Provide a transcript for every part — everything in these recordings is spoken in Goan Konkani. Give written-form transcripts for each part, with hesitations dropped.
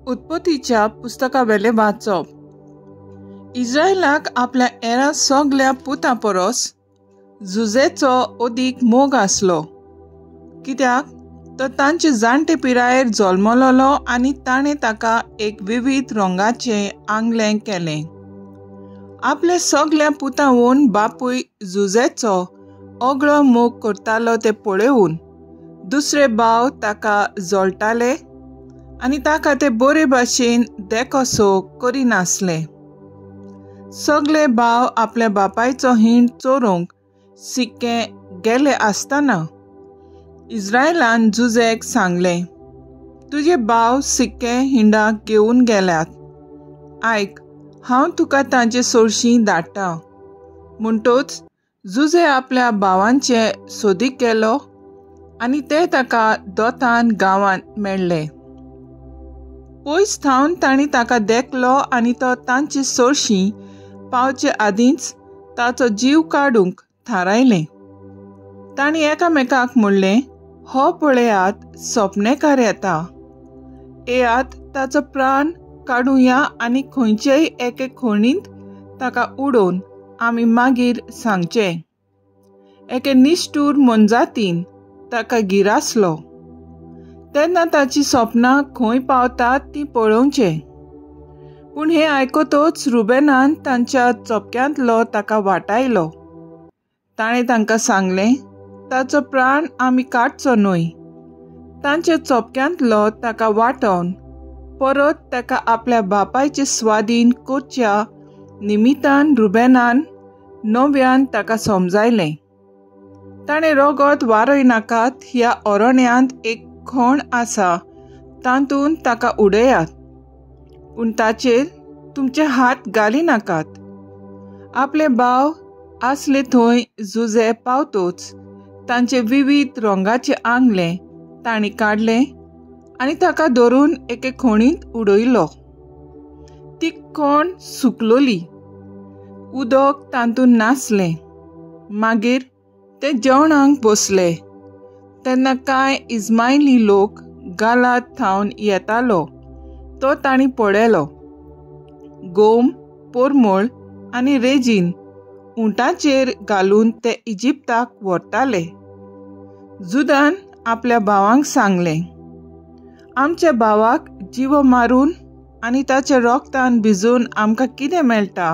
उत्पत्तीच्या पुस्तकावेलें वाचप. इस्रायलाक आपल्या एरा सगल्या पुतां परस जुजेचो अदीक मोग आसलो, कित्याक तो तांचे जाणटे पिरायेर जल्मलोलो आनी ताणें ताका एक विविध रंगाचें आंगलें केलें. आपल्या सगल्या पुतांवून बापूय जुजेचो अगळो मोग करतालो तें पळोवन दुसरे भाव ताका जळटाले आनी ताका ते बरे भाशेन देखोसो करिनासले. सगळे भाव आपल्या बापायचो हिंड चोरूंक सिक्के गेले आसतना इस्रायलान जुजेक सांगलें, तुजे भाव सिक्के हिंडाक घेवन गेल्यात, आयक, हांव तुका तांचे सोरशीं धाडटा. म्हणटच जुजे आपल्या भावांचे सोदीक गेलो आनी ते ताका दोतान गांवांत मेळ्ळे. पयस थावन तांणी ताका देखलो आनी तो तांचे सोरशीं पावचे आदींच ताचो जीव काडूंक थारायलें. तांणी एकामेकाक म्हणलें, हो पळयात सपनेकार येता, येयात ताचो प्राण काडुया आनी खंयचेय एके खणींत ताका उडोवन आमी मागीर सांगचें. एके निश्ठूर मोनजातीन ताका गिरासलो तेन्ना ताची सपनां खंय पावतात तीं पळोवचें. पूण हें आयकतच रुबेनान तांच्या चोपक्यांतलो ताका वाटायलो. ताणें तांकां सांगलें, ताचो प्राण आमी काडचो न्हय. तांच्या चोपक्यांतलो ताका वाटोवन परत ताका आपल्या बापायचे स्वाधीन करच्या निमितान रुबेनान नव्यान ताका समजायलें. ताणें रगत वारय नाकात, ह्या अरण्यांत एक खण आसा, तातूंत ताका उडयात, पूण ताचेर तुमचे हात घाली नाकात. आपले भाव आसले थंय जुजे पावतोच तांचे विविध रंगाचे आंगलें तांणी काडलें आनी ताका धरून एके खणींत उडयलो. ती खण सुकलोली, उदक तातूंत नासलें. मागीर ते जेवणाक बसले तेन्ना कांय इस्मायली लोक गालाद थावन येतालो तो तांणी पळयलो. गोम, पोरमोळ आनी रेजीन उंटाचेर घालून ते इजिप्ताक व्हरताले. जुदान आपल्या भावांक सांगलें, आमच्या भावाक जिवो मारून आनी ताच्या रोगतान भिजून आमकां कितें मेळटा?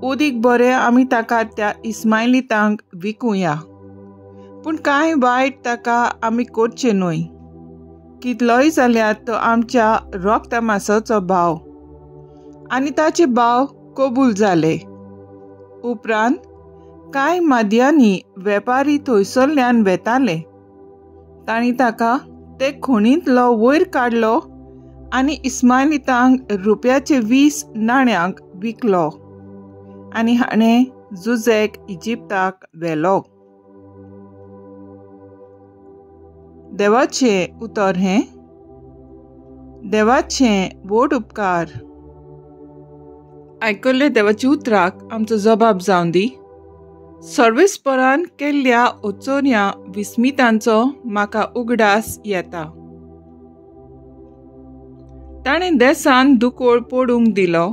उदीक बरें आमी ताका त्या इस्मायलितांक विकुया, पूण कांय वायट ताका आमी करचें न्हय. कितलोय जाल्यार तो आमच्या रोगता मासाचो भाव. आनी ताचे भाव कबूल जाले. उपरांत कांय माद्यांनी वेपारी थंयसरल्यान वेताले. तांणी ताका ते खणींतलो वयर काडलो आनी इस्मायलितांक रुपयाचे 20 नाण्यांक विकलो आनी हाणें जुजेक इजिप्ताक व्हेलो. देवाचें उतर हें. देवाचें व्हड उपकार. आयकल्ले देवाच्या उतराक आमचो जबाब जावन दी. सर्वेस्परान केल्ल्या ओचोन्या विस्मितांचो म्हाका उगडास येता. ताणें देसान दुकोळ पडूंक दिलो,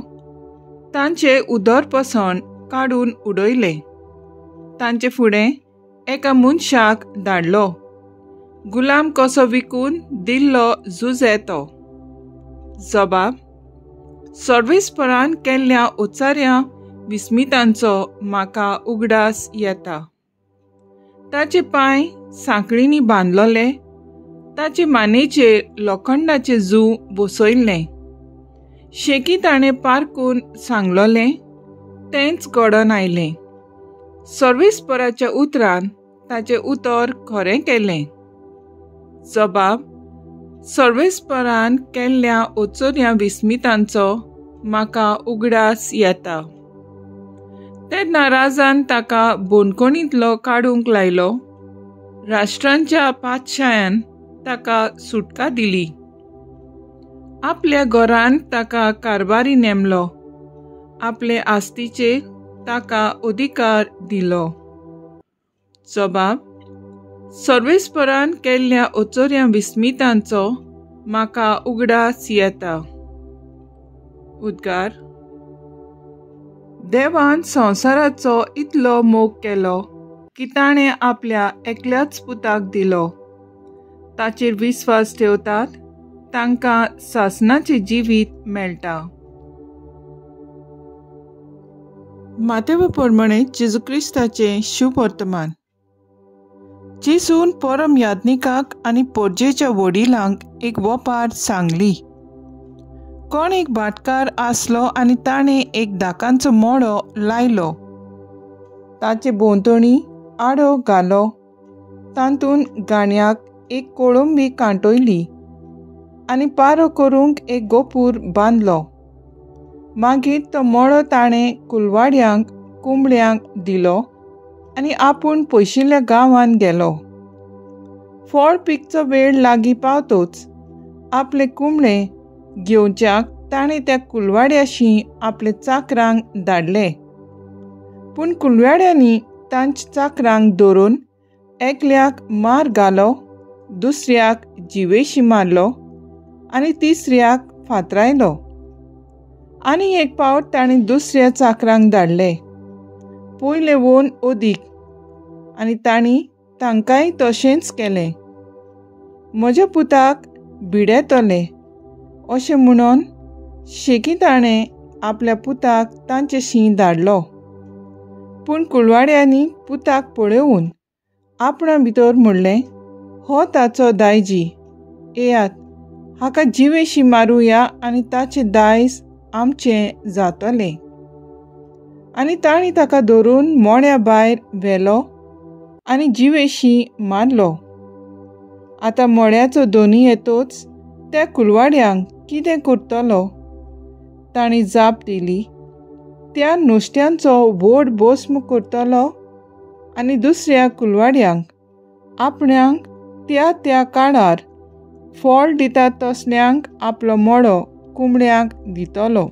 तांचे उदरपसण काडून उडयलें. तांचे फुडें एका मनशाक धाडलो, गुलाम कसो विकून दिल्लो जुजे तो. जबाब, सर्वेस्परान केल्ल्या उचाऱ्या विस्मितांचो म्हाका उगडास येता. ताचे पांय सांकळींनी बांदलोले, ताचे मानेचेर लोखंडाचें जू बसयल्लें. शेकी ताणें पारकून सांगलोलें तेंच घडोवन आयलें. सर्वेस्पराच्या उतरान ताचें उतर खरें केलें. जबाब, सर्वेस्परान केल्ल्या ओचोऱ्या विस्मितांचो म्हाका उगडास येता. तेन्ना राजान ताका बोनकोणींतलो काडूंक लायलो. राष्ट्रांच्या पातशायान ताका सुटका दिली. आपल्या घरान ताका कारभारी नेमलो, आपले आस्तीचेर ताका अधिकार दिलो. जबाब, सर्वेस्परान केल्ल्या ओचोऱ्या विस्मितांचो म्हाका उगडास येता. उद्गार. देवान संवसाराचो इतलो मोग केलो की ताणें आपल्या एकल्याच पुताक दिलो. ताचेर विस्वास ठेवतात तांकां सासणाचें जिवीत मेळटा. मातेव प्रमाणे जेजू क्रिस्ताचें शुभ वर्तमान. जेजून परम याज्ञिकाक आनी पोरजेच्या वडिलांक एक वपार सांगली. कोण एक भाटकार आसलो आनी ताणें एक दाकांचो मोडो लायलो. ताचे भोंवतणी आडो घालो. तातूंत गाण्याक एक कोळंबी कांटयली आनी पारो करूंक एक गोपूर बांदलो. मागीर तो मळो ताणें कुलवाड्यांक कुंबड्यांक दिलो आनी आपूण पयशिल्ल्या गांवांत गेलो. फळ पिकचो वेळ लागीं पावतोच आपले कुंबळे घेवच्याक ताणें त्या कुलवाड्याशी आपले चाकरांक धाडले. पूण कुलवाड्यांनी तांच्या चाकरांक धरून एकल्याक मार घालो, दुसऱ्याक जिवेशी मारलो आनी तिसऱ्याक फातरायलो. आनी एक पावट ताणें दुसऱ्या चाकरांक धाडले, पयले वोन अदीक, आनी तांणी तांकांय तशेंच केलें. म्हज्या पुताक भिडेतले अशें म्हणून शेकी ताणें आपल्या पुताक तांचेशी धाडलो. पूण कुलवाड्यांनी पुताक पळोवन आपणा भितर म्हणलें, हो ताचो दायजी, येयात हाका जिवेशी मारुया आनी ताचें दायज आमचें जातलें. आनी तांणी ताका धरून मोड्या भायर व्हेलो आनी जिवेशी मारलो. आतां मोड्याचो दोनी येतोच त्या कुलवाड्यांक कितें करतलो? तांणी जाप दिली, त्या नुस्त्यांचो व्हड भस्म करतलो आनी दुसऱ्या कुलवाड्यांक आपणाक त्या त्या काळार फळ दिता तसल्यांक आपलो मोडो कुंबड्यांक दितलो.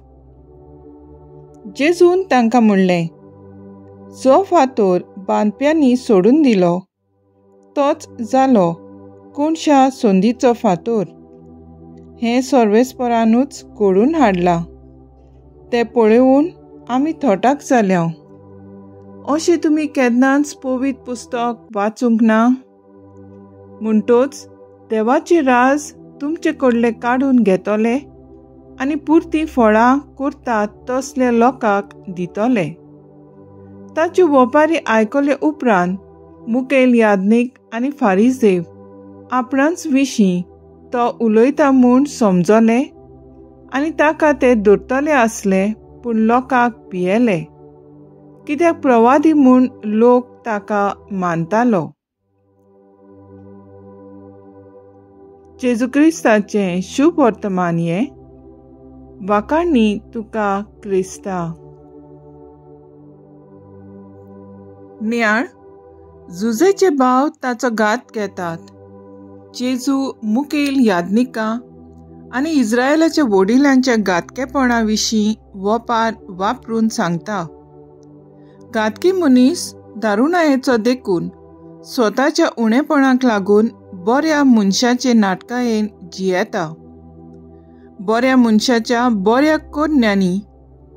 जेजून तांकां म्हणलें, जो फातोर बांदप्यांनी सोडून दिलो तोच जालो कोणशा संदीचो फातोर. हें सर्वेस्परानूच घडून हाडलां, तें पळोवन आमी थोटाक जाल्या. अशें तुमी केन्नाच पवित्र पुस्तक वाचूंक ना? म्हणटोच देवाचे राज तुमचे कडले काडून घेतले आनी पुरती फळां करतात तसल्या लोकांक दितले. ताच्यो वपारी आयकले उपरांत मुखेल याज्ञीक आनी फारीजेव आपणाच विशीं तो उलयता म्हूण समजले आनी ताका ते धरतले आसले, पूण लोकांक भियेले, कित्याक प्रवादी म्हूण लोक ताका मानतालो. जेजू क्रिस्ताचें शुभ वर्तमान हें. वाखाणणी तुका क्रिस्ता. नियाळ. जुजेचे भाव ताचो घात घेतात. जेजू मुखेल याज्ञिकां आनी इस्रायलाच्या वडिलांच्या घातकेपणा विशीं वपार वापरून सांगता. घातकी मनीस दारुणायेचो देखून स्वताच्या उणेपणाक लागून बऱ्या मनशाचे नाटकायेन जियेता. बऱ्या मनशाच्या बऱ्या करण्यांनी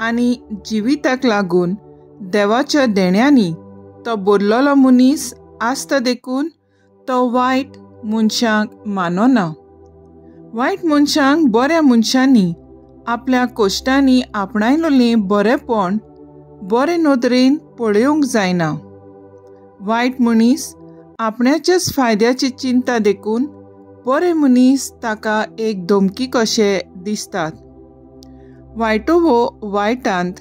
आनी जिविताक लागून देवाच्या देण्यांनी तो बरलेलो मनीस आसता देखून तो वायट मनशांक मानना. वायट मनशांक बऱ्या मनशांनी आपल्या कश्टांनी आपणायलेलें बरेंपण बरे नदरेन पळोवंक जायना. वायट मनीस आपणाच्याच फायद्याची चिंता देखून बरे मनीस ताका एक धमकी कशे दिसतात. वायटो हो वायटांत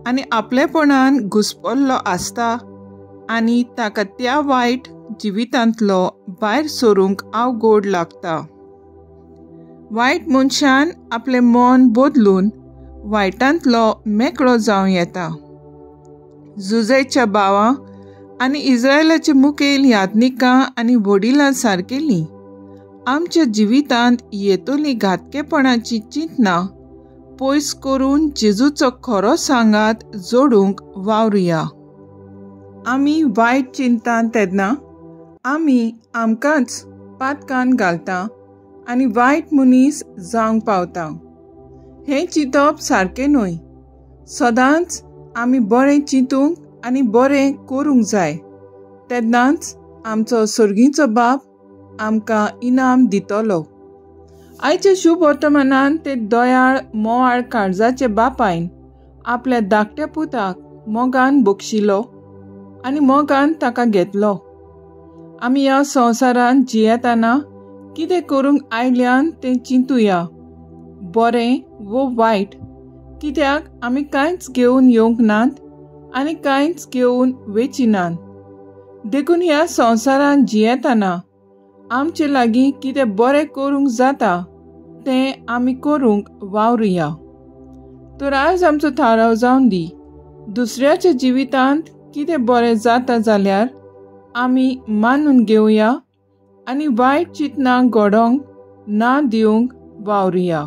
आनी आपलेपणान घुसपल्लो आसता आनी ताका त्या वायट जिवितांतलो भायर सरूंक अवघड लागता. वायट मनशान आपलें मन बदलून वायटांतलो मेकळो जावं येता. जुजेच्या भावां आनी इस्रायलाचे मुखेल याज्ञिकां आनी वडिलां सारकेलीं आमच्या जिवितांत येतली घातकेपणाची चिंतना पयस करून जेजूचो खरो सांगात जोडूंक वावरुया. आमी वायट चिंता तेन्ना आमी आमकांच पातकान घालता आनी वायट मनीस जावंक पावता. हें चिंतप सारकें न्हय. सदांच आमी बरें चिंतूंक आनी बरें करूंक जाय, तेन्नाच आमचो सर्गीचो बाप आमकां इनाम दितलो. आयच्या शुभ वर्तमानान ते दयाळ मोवाळ काळजाचे बापायन आपल्या धाकट्या पुताक मोगान बक्षिलो आनी मोगान ताका घेतलो. आमी ह्या संवसारांत जियेतना कितें करूंक आयल्यान तें चिंतुया, बरें वो वायट, कित्याक आमी कांयच घेवन येवंक नात आनी कांयच घेवन वेची नात. देखून ह्या संवसारांत जियेतना आमचे लागीं कितें बरें करूंक जाता तें आमी करूंक वावरुया. तर आयज आमचो थाराव जावन दी, दुसऱ्याच्या जिवितांत कितें बरें जाता जाल्यार आमी मानून घेवया आनी वायट चिंतनां घडोवंक ना दिवंक वावरुया.